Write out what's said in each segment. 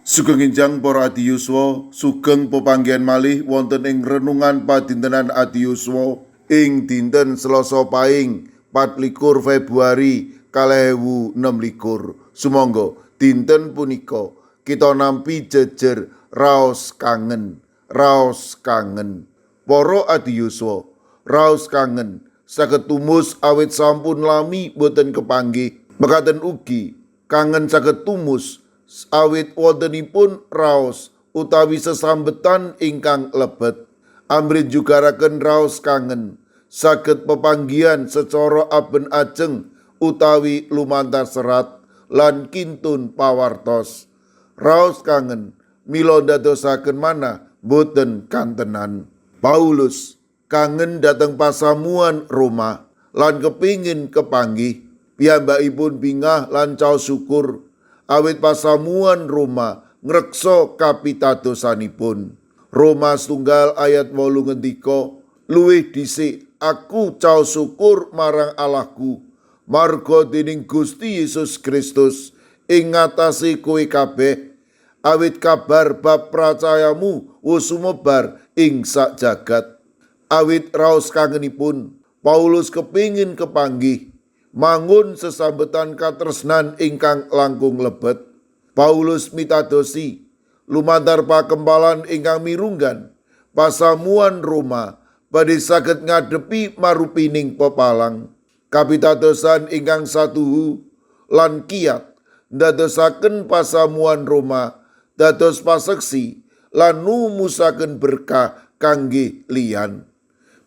Sugeng enjang para adi yuswa, sugeng pepanggihan malih wonten ing renungan padintenan adi yuswa ing dinten Selasa Paing 24 Februari 2026. Sumangga dinten punika kita nampi jejer raos kangen, raos kangen. Para adi yuswa, raos kangen saged tumus awit sampun lami boten kepanggih. Mekaten ugi kangen saged tumus awit wontenipun raos utawi sesambetan ingkang lebet. Amrih jugaraken raos kangen saged pepanggihan secara aben ajeng utawi lumantar serat lan kintun pawartos. Raos kangen mila ndadosaken manah boten kantenan. Paulus kangen dhateng pasamuan Roma lan kepingin kepanggih. Piyambakipun bingah lan caos syukur awit pasamuan Roma ngreksa kapitadosanipun. Roma 1 ayat 8 ngendika, "Luwih dhisik aku caos syukur marang Allahku marga dening Gusti Yesus Kristus ing ngatasé kowe kabeh, awit kabar bab pracayamu wis sumebar ing sak jagat." Awit raos kangenipun, Paulus kepingin kepanggih, mangun sesambetan katresnan ingkang langkung lebet. Paulus mitadosi lumantar pakempalan ingkang mirunggan, pasamuan Roma badhe saged ngadepi marupining pepalang. Kapitadosan ingkang satuhu lan kiat ndadosaken pasamuan Roma dados paseksi lan numusaken berkah kangge liyan.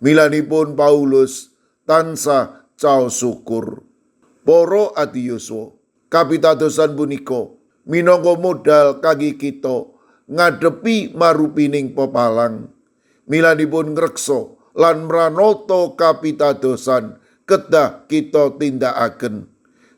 Milanipun Paulus tansah caos syukur. Para adi yuswa, kapitadosan punika minangka modal kangge kita ngadepi marupining pepalang. Milanipun ngreksa lan mranata kapitadosan kedah kita tindakaken.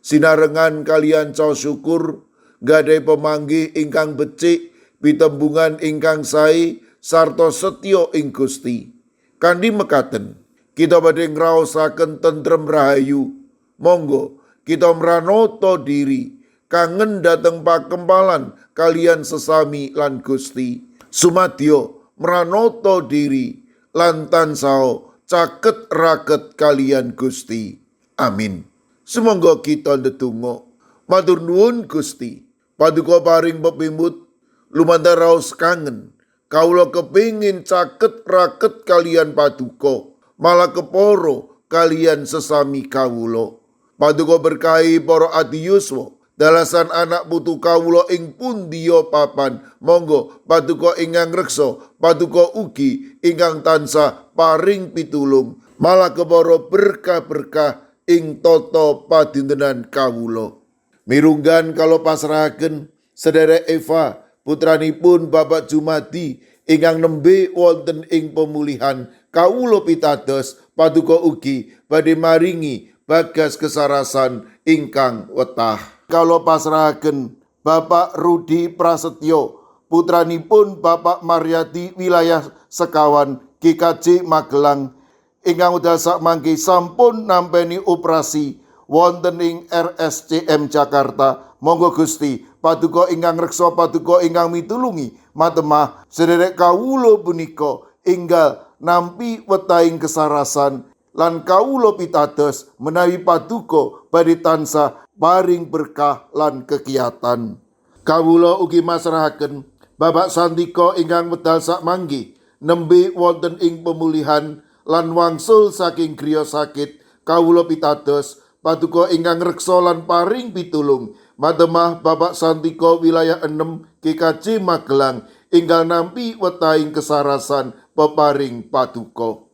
Sinarengan kaliyan caos syukur, gadhahi pemanggih ingkang becik, pitembungan ingkang sae, sarta setya ing Gusti. Kanthi mekaten, kita badhe ngraosaken tentrem rahayu. Monggo kita mranata diri kangen dhateng pakempalan kaliyan sesami lan Gusti. Sumadyo mranata diri lan tansah caket raket kaliyan Gusti. Amin. Sumangga kita ndedonga. Matur nuwun, Gusti. Paduka paring pepimut lumantar raos kangen. Kawula kepingin caket raket kaliyan paduka, malah kepara kaliyan sesami kawula. Paduka berkahi para adi yuswa, dalasan anak putu kawula ing pundiya papan. Monggo paduka ingkang reksa, paduka ugi ingkang tansah paring pitulung, malah kepara berkah-berkah ing tata padintenan kawula. Mirunggan kawula pasrahaken sederek Eva, putranipun Bapak Jumadi ingkang nembe wonten ing pemulihan. Kawula pitados paduka ugi badhe maringi bagas kesarasan ingkang wetah. Kawula pasrahaken Bapak Rudi Prasetyo, putranipun Bapak Maryadi, wilayah sekawan GKJ Magelang, ingkang wekdal sakmangke sampun nampeni operasi wonten ing RSCM Jakarta. Monggo Gusti paduka ingkang reksa, paduka ingkang mitulungi, matemah sederek kawula punika enggal nampi wetahing kesarasan lan kawula pitados menawi paduka badhe tansah paring berkah lan kegiatan. Kawula ugi masrahaken Bapak Sandika ingkang wekdal sakmangke nembe wonten ing pemulihan lan wangsul saking griya sakit. Kawula pitados paduka ingkang reksa lan paring pitulung, matemah Bapak Sandika wilayah 6 GKJ Magelang enggal nampi wetahing kesarasan peparing paduka.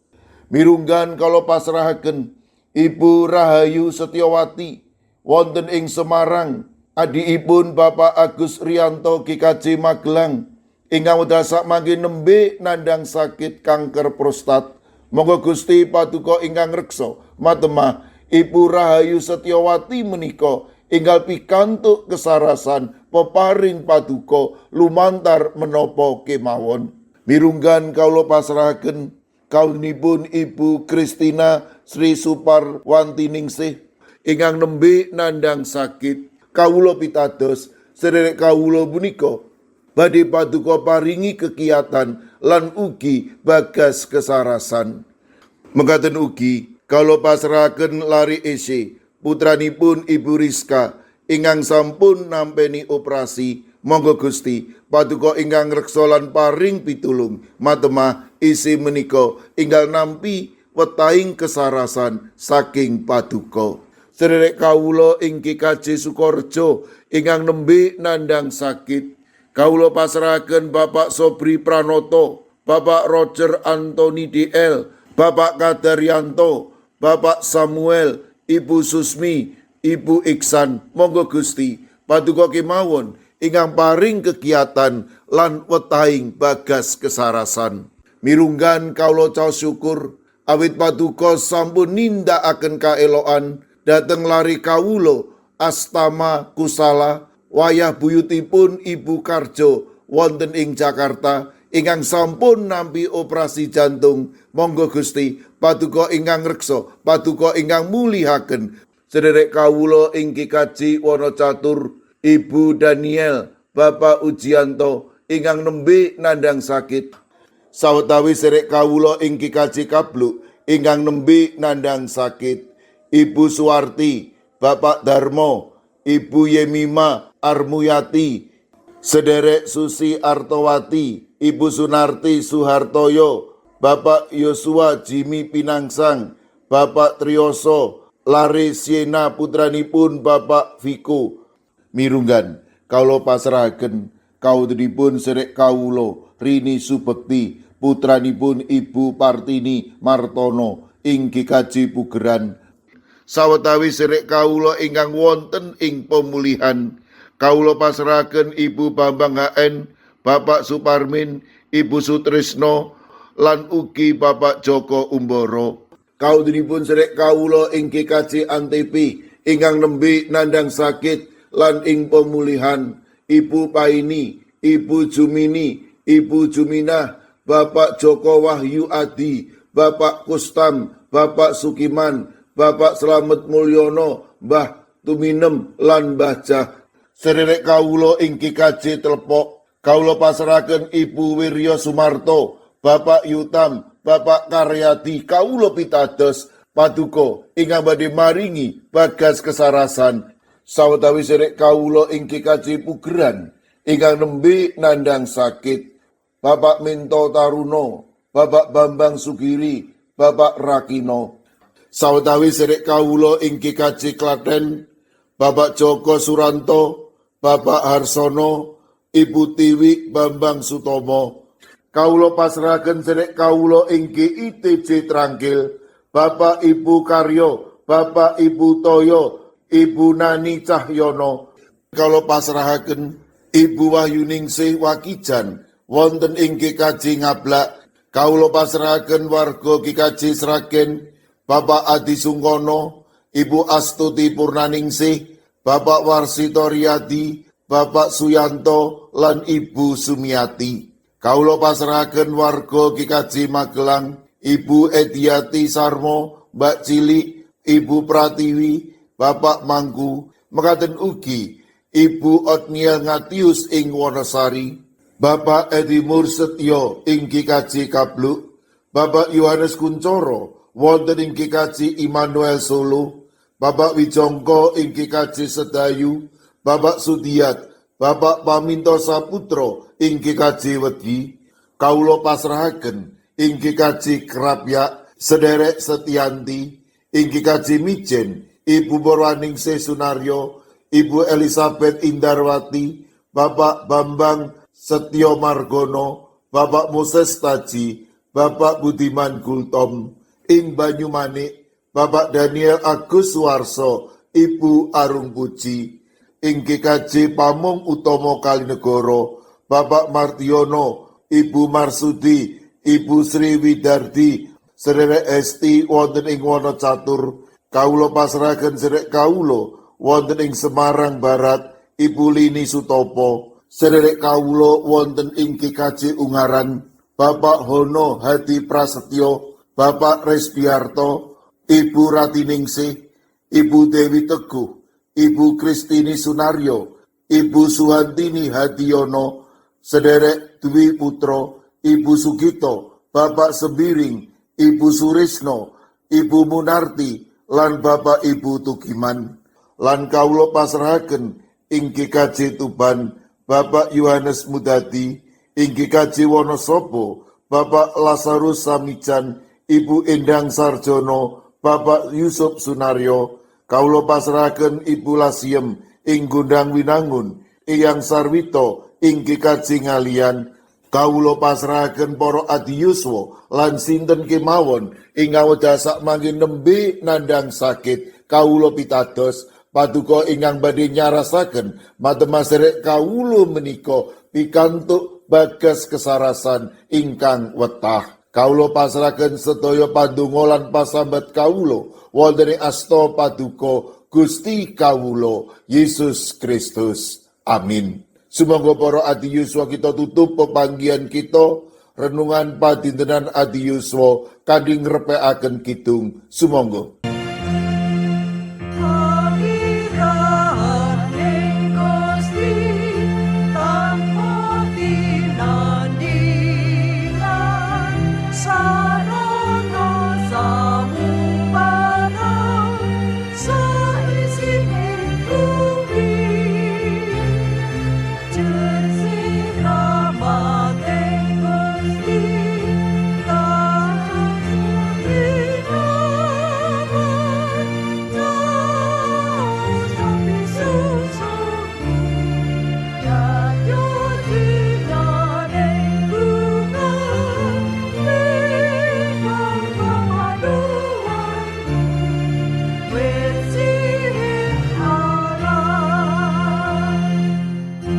Mirunggan kawula pasrahaken Ibu Rahayu Setiawati wonten ing Semarang, adikipun Bapak Agus Rianto GKJ Magelang, ingkang wekdal sakmangke nembe nandang sakit kanker prostat. Monggo Gusti paduka ingkang reksa, matemah Ibu Rahayu Setiawati menika enggal pikantuk kesarasan peparing paduka lumantar menapa kemawon. Mirunggan kawula pasrahaken kawulanipun Ibu Kristina Sri Suparwantiningsih ingkang nembe nandang sakit. Kawula pitados sederek kawula punika Badhe paduka paringi kekiatan lan ugi bagas kesarasan. Mekaten ugi kawula pasrahaken lare Ese putranipun Ibu Rizka ingkang sampun nampeni operasi. Monggo Gusti paduka ingkang ngreksa lan paring pitulung matemah isi menika enggal nampi wetahing kesarasan saking paduka. Sederek kawula ing GKJ Sukorejo ingkang nembe nandhang sakit, kawula pasrahaken Bapak Sobri Pranoto, Bapak Roger Anthony DL, Bapak Kadaryanto, Bapak Samuel, Ibu Susmi, Ibu Iksan. Monggo Gusti paduka kemawon ingkang paring kegiatan lan wetahing bagas kesarasan. Mirunggan kawula caos syukur awit paduka sampun nindakaken kaeloan dhateng lare kawula Astama Kusala wayah buyutipun Ibu Karjo wonten ing Jakarta ingkang sampun nampi operasi jantung. Monggo Gusti paduka ingkang ngreksa, paduka ingkang mulihaken. Sederek kawula ing GKJ Wonocatur, Ibu Daniel, Bapak Ujianto ingkang nembe nandhang sakit. Sawetawis sederek kawula ing GKJ Kabluk ingkang nembe nandhang sakit, Ibu Suwarti, Bapak Darmo, Ibu Yemima Armuyati, Sederek Susi Artowati, Ibu Sunarti Suhartoyo, Bapak Yosua Jimmy Pinangsang, Bapak Triyoso, Lare Siena putranipun Bapak Viko. Mirunggan kawula pasrahaken kawontenipun sederek kawula Rini Subekti putranipun Ibu Partini Martono ing GKJ Pugeran. Sawetawis sederek kawula ingkang wonten ing pemulihan, kawula pasrahaken Ibu Bambang HN, Bapak Suparmin, Ibu Sutrisno, lan ugi Bapak Joko Umboro. Kawontenipun sederek kawula ing GKJ Antepi ingkang nembe nandhang sakit lan ing pemulihan, Ibu Paini, Ibu Jumini, Ibu Juminah, Bapak Joko Wahyu Adi, Bapak Kustam, Bapak Sukiman, Bapak Slamet Mulyono, Mbah Tuminem lan Mbah Jah. Sederek kawula ing GKJ Telepok, kawula pasrahaken Ibu Wirya Sumarto, Bapak Yutam, Bapak Karyadi, kawula pitados paduka ingkang badhe maringi bagas kesarasan. Sawetawis sederek kawula ing GKJ Pugeran ingkang nembe nandhang sakit, Bapak Minto Taruno, Bapak Bambang Sugiri, Bapak Rakino. Sawetawis sederek kawula ing GKJ Klaten, Bapak Joko Suranto, Bapak Harsono, Ibu Tiwi Bambang Sutomo. Kawula pasrahaken sederek kawula ing GITJ Trangkil, Bapak Ibu Karyo, Bapak Ibu Toyo, Ibu Nani Cahyono. Kawula pasrahaken Ibu Wahyuningsih Wakijan wonten ing GKJ Ngablak. Kawula pasrahaken warga GKJ Sragen, Bapak Adi Sungkono, Ibu Astuti Purnaningsih, Bapak Warsito Riyadi, Bapak Suyanto, lan Ibu Sumiati. Kawula pasrahaken warga GKJ Magelang, Ibu Ediati Sarmo, Mbak Cilik, Ibu Pratiwi, Bapak Mangku, mekaten ugi Ibu Otniel Ngatius ing Wonosari, Bapak Edi Mursetyo ing GKJ Kabluk, Bapak Yohanes Kuncoro wonten ing GKJ Immanuel Solo, Bapak Wijongko ing GKJ Sedayu, Bapak Sudiat, Bapak Paminto Saputro ing GKJ Wedi. Kawula pasrahaken ing GKJ Krapyak sederek Setianti, ing GKJ Mijen Ibu Borwaningsih Sunaryo, Ibu Elizabeth Indarwati, Bapak Bambang Setyo Margono, Bapak Moses Taji, Bapak Budiman Gultom, ing Banyumanik, Bapak Daniel Agus Suwarso, Ibu Arung Puji, ing GKJ Pamong Utomo Kalinegoro, Bapak Martiono, Ibu Marsudi, Ibu Sri Widardi, sederek Esti wonten ing Wonocatur. Kawula pasrahaken sederek kawula wonten ing Semarang Barat, Ibu Lini Sutopo, sederek kawula wonten ing GKJ Ungaran, Bapak Hono Hadi Prasetyo, Bapak Resbiarto, Ibu Ratiningsih, Ibu Dewi Teguh, Ibu Kristini Sunaryo, Ibu Suhantini Hadiono, Sederek Dwi Putro, Ibu Sugito, Bapak Sembiring, Ibu Surisno, Ibu Munarti, lan Bapak Ibu Tugiman. Lan kawula pasrahaken ing GKJ Tuban, Bapak Yohanes Mudadi, ing GKJ Wonosobo, Bapak Lazarus Samijan, Ibu Endang Sarjono, Bapak Yusuf Sunaryo, kawula pasrahaken Ibu Lasiem ing Gondang Winangun, Eyang Sarwito ing GKJ Ngalian, kawula pasrahaken para adiyuswa lan sinten kemawon ing wekdal sakmangke nembe nandhang sakit, kawula pitados paduka ingkang badhe nyarasaken matemaserek serek kawula menika pikantuk bagas kesarasan ingkang wetah. Kawula pasrahaken sedaya pandonga lan pasambat kawula wonten ing asta paduka Gusti kawula Yesus Kristus. Amin. Sumangga para adiyuswa, kita tutup pepanggihan kita renungan padintenan adiyuswa kanthi ngrepekaken kidung. Sumangga.